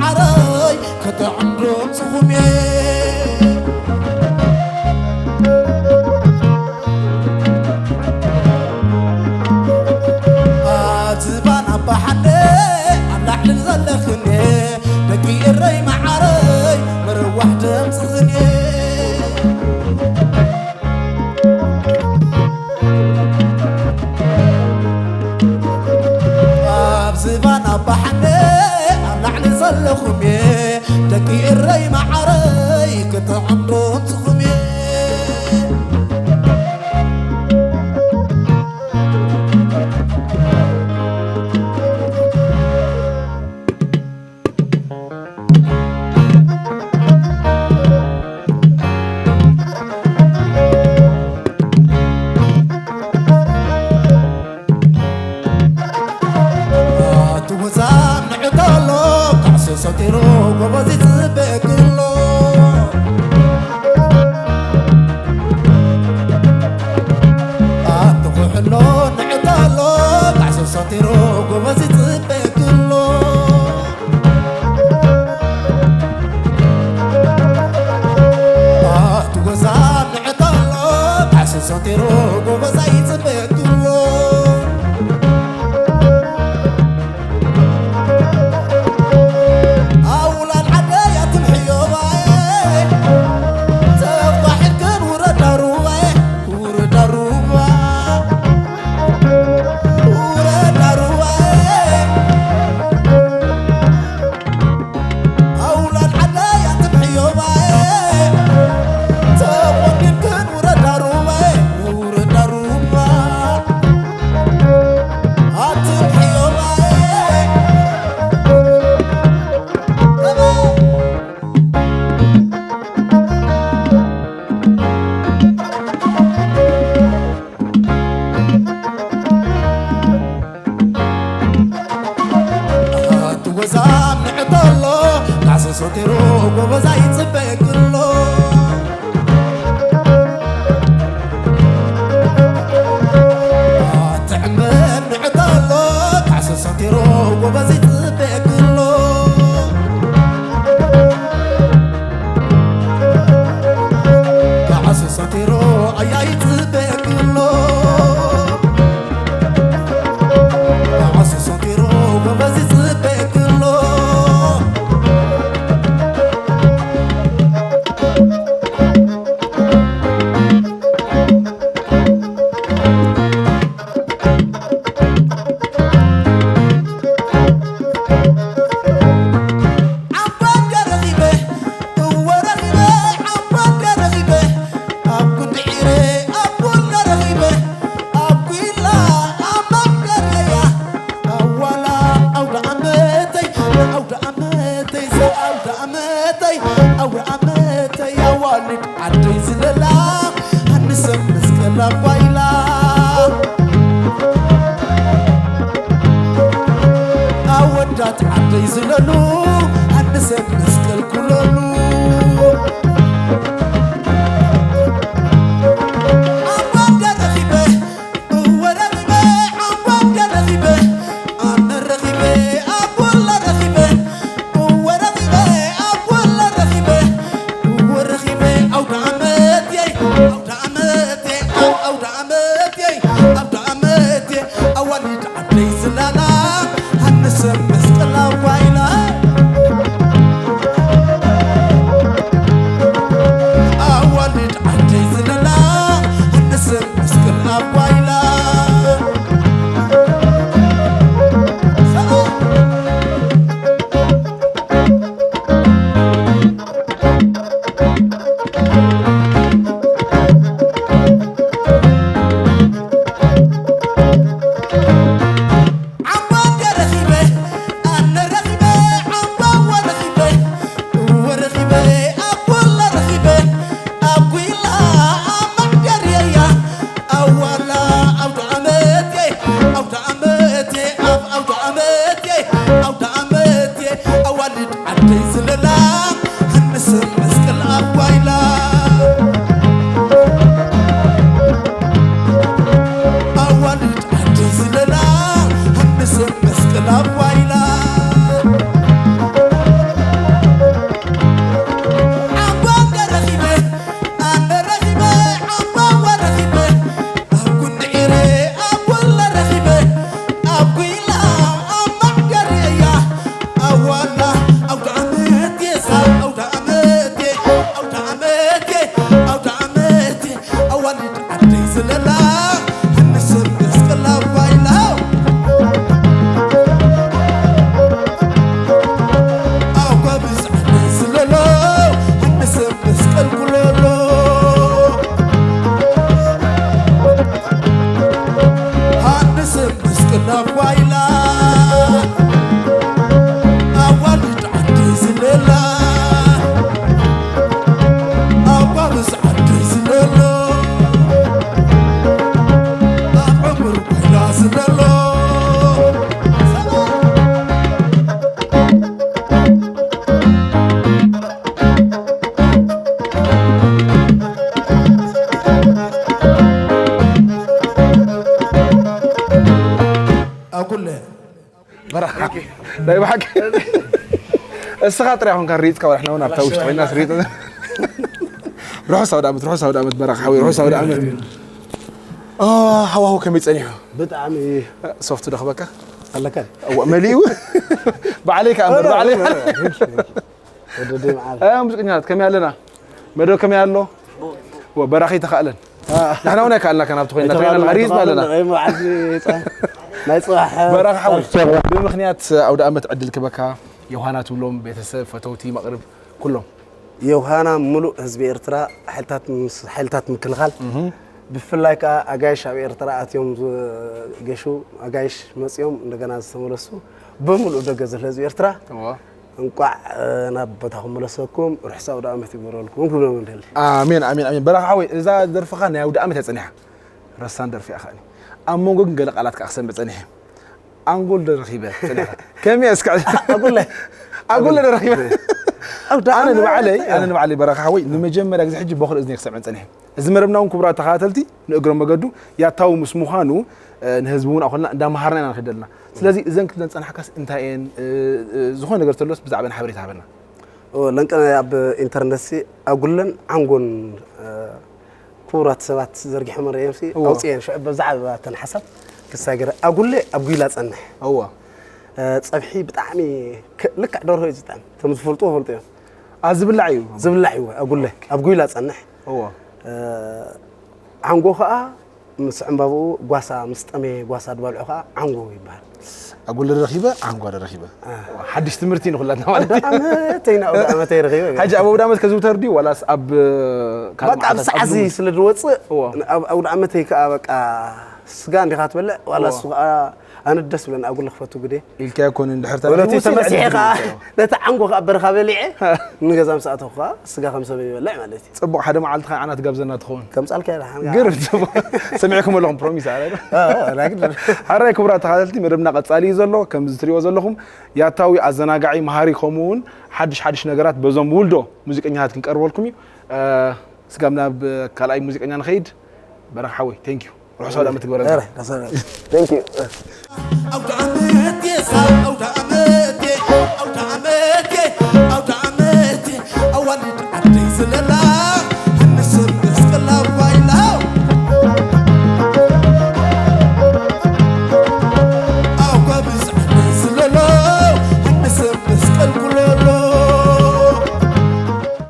ዓረይ ክጥዕም ድምፅኹም እየ። ኣብ ዝባን ኣባሓደ ኣብ ላዕሊ ዘለኽን እየ። ደቂ ኤረይ መዓረይ ምርዋሕ ድምፅኽን እየ። ኣብ ዝባን ኣባሓደ ኣብ ላዕሊ ዘለኹም እየ። ደቂ ኤረይ መዓረይ ክጥዕም ድምፅኹም እየ። ትውዛም ንዕተሎ ካዕሲ ሰቲሩ ጎበዝ ይጽበየክሎ። ኣትኹሕሎ ንዕተሎ ካዕሲ ሰቲሩ ጎበዝ ይጽበየክሎ። ኣቲ ጎዛ ንዕተሎ ካዕሲ ሰቲሩ ጎበዛ ይጽበየክሎ። ኣውላድ ዓደይ ኣትንሕዮ ባየ ተፋሒርክን ውረዳ ሩባየ ውረዳ ሩባ ውረዳ ሩባየ። ኣውላድ ዓደይ ኣትምሕዮባየ ተቖዲምክን ውረዳ ሩባየ ውረዳ ሩባ ኣትምሕዮባየ። ትወዛም ንዕተሎ ካዕሲ ሰቲሩ ጎበዛ ይጽበየክሎ። ትዕምር ንዕተሎ ካዕሲ ሰቲሩ ጎበዝ ይጽበየክሎ። ካዕሲ ሰቲሩ ኣያ ይጽበየክሎ። ዓሱ ሰቲሩ ጎበዝ ይጽበየክሎ። ናይ ብሓቂ እስኻ ጥራይ ኾንካ ሪፅካ ወላ ሕና እውን ኣብታ ውሽጢ ኮይና ስሪጥ ርሑስ ኣውደ ዓመት ርሑስ ኣውደ ዓመት በራኽ ሓወይ ርሑስ ኣውደ ዓመት ኦ፣ ሃዋሁ ከመይ ጸኒሑ ብጣዕሚ ሶፍት ደኽበካ ኣለካ እዋ መሊኡ ባዕለይ ከኣ እምበር ባዕለይ ወደደይ መዓል እ፣ ሙዚቀኛታት ከመይ ኣለና መደብ ከመይ ኣሎ እዋ በራኺ ተኻእለን ንሕና እውን ኣይከኣልናካ ናብቲ ኮይና ተሪና ሪዝና ኣለና ናይ ጽባሕ በራኺ ሓወይ ብምኽንያት ኣውደ ኣመት ዕድል ክበካ ዮሃና ትብሎም ቤተሰብ ፈተውቲ መቕርብ ኩሎም የውሃና ምሉእ ህዝቢ ኤርትራ ሓይልታት ምስ ሓይልታት ምክልኻል ብፍላይ ከዓ ኣጋይሽ ኣብ ኤርትራ ኣትዮም ዝገሹ ኣጋይሽ መፅዮም እንደገና ዝተመለሱ ብምሉእ ደገ ዘሎ ህዝቢ ኤርትራ እዋ እንቋዕ ናብ ቦታኹም መለሰኩም ርሑስ ኣውደ ዓመት ይግበረልኩም ክብሎም እንደሊ ኣሜን ኣሜን ኣሜን በራኻ ሓወይ እዛ ደርፍኻ ናይ ኣውደ ዓመት እያ ጸኒሓ ረሳን ደርፊ እያ ከኣኒ ኣብ መንጎ ግን ገለ ቃላት ከዓ ክሰምዕ ጸኒሐ ኣንጎል ዶ ረኺበ ጸኒሐ ከመይ እስካ ኣጉለ ኣጉለ ዶ ረኺበ ኣነ ንባዕለይ ኣነ ንባዕለይ በራኻ ሓወይ ንመጀመርያ ግዜ ሕጂ በኹል እዝኒ ክሰምዕ ጸኒሐ እዚ መደብና እውን ክቡራት ተኸታተልቲ ንእግረ መገዱ ያታዊ ምስ ምዃኑ ንህዝቢ እውን ኣኾልና እንዳመሃርና ኢና ንኸይድ ዘለና ስለዚ እዘን ክብለን ጸናሕካስ እንታይ እየን ዝኾነ ነገር ተሎስ ብዛዕበን ሓበሬታ ሃበና ለንቀ ኣብ ኢንተርነት ኣጉለን ዓንጎን ክቡራት ሰባት ዘርጊሖም ርእዮም ኣውፅኤን ሽዑ በዛ ዓበባ ተን ሓሳብ ክሳይ ገረ ኣጉለ ኣብ ጉይላ ፀንሕ እዋ ፀብሒ ብጣዕሚ ልክዕ ደርሆ እዩ ዝጥዕም ከም ዝፈልጡ ፈልጡ እዮም ዝብላዕ እዩ ዝብላዕ እዩ ኣጉለ ኣብ ጉይላ ፀንሕ እዋ ዓንጎ ከዓ ምስ ዕምባብኡ ጓሳ ምስ ጠመየ ጓሳ ዝበልዖ ከዓ ዓንጎ ይበሃል። ኣጉል ረኺበ ዓንጓ ረኺበ ሓድሽ ትምህርቲ ንኹላትና ማለት እዩ። ዓመተይ ናብ ዓመተይ ረኺበ። ሕጂ ኣብ ኣውደ ዓመት ከዝውተር ድዩ ዋላስ ኣብ ካልእ በቃ ኣብ መዓልታት ኣብ ሰዓት እዚ ልሙድ? ስለ ዝወፅእ እዎ። ኣብ ኣውደ ዓመተይ ከዓ በቃ ስጋ እንዲኻ ትበልዕ ዋላ እዎ። እሱ ከዓ ኣነ ደስ ብለን ኣጉል ክፈቱ ግዴ። ኢልካዮ ኮን እንድሕር ወለቲ ተመሲሐ ከዓ ነቲ ዓንጎ ከዓ በረኻ በሊዐ ንገዛ ምስ ኣተኹ ከዓ ስጋ ከም ሰብ ይበልዕ ማለት እዩ። ጽቡቕ ሓደ መዓልቲ ኸዓ ዓና ትጋብዘና ትኸውን። ከምጻልካ ኢኻ። ግርም ጽቡቕ። ሰሚዕኩም ኣለኹም ፕሮሚስ ኣረ። ኣዎ፣ ኣረ ግድን። ሓራይ ክቡራት ተኸታተልቲ መደብና ቀጻሊ እዩ ዘሎ። ከምዚ ትሪእዎ ዘለኹም ያታዊ ኣዘናጋዒ መሃሪ ከምኡ እውን ሓድሽ ሓድሽ ነገራት በዞም ውልዶ ሙዚቀኛታት ክንቀርበልኩም እዩ። እ፣ ስጋብ ናብ ካልኣይ ሙዚቀኛ ንኸይድ። በረኽ ሓወይ፣ ቴንክ ዩ። ርሑስ ኣውደ ዓመት ይግበረልና። ኧረ፣ ርሑስ ኣውደ ዓመት። Thank you። ኣውደ ዓመት የሳው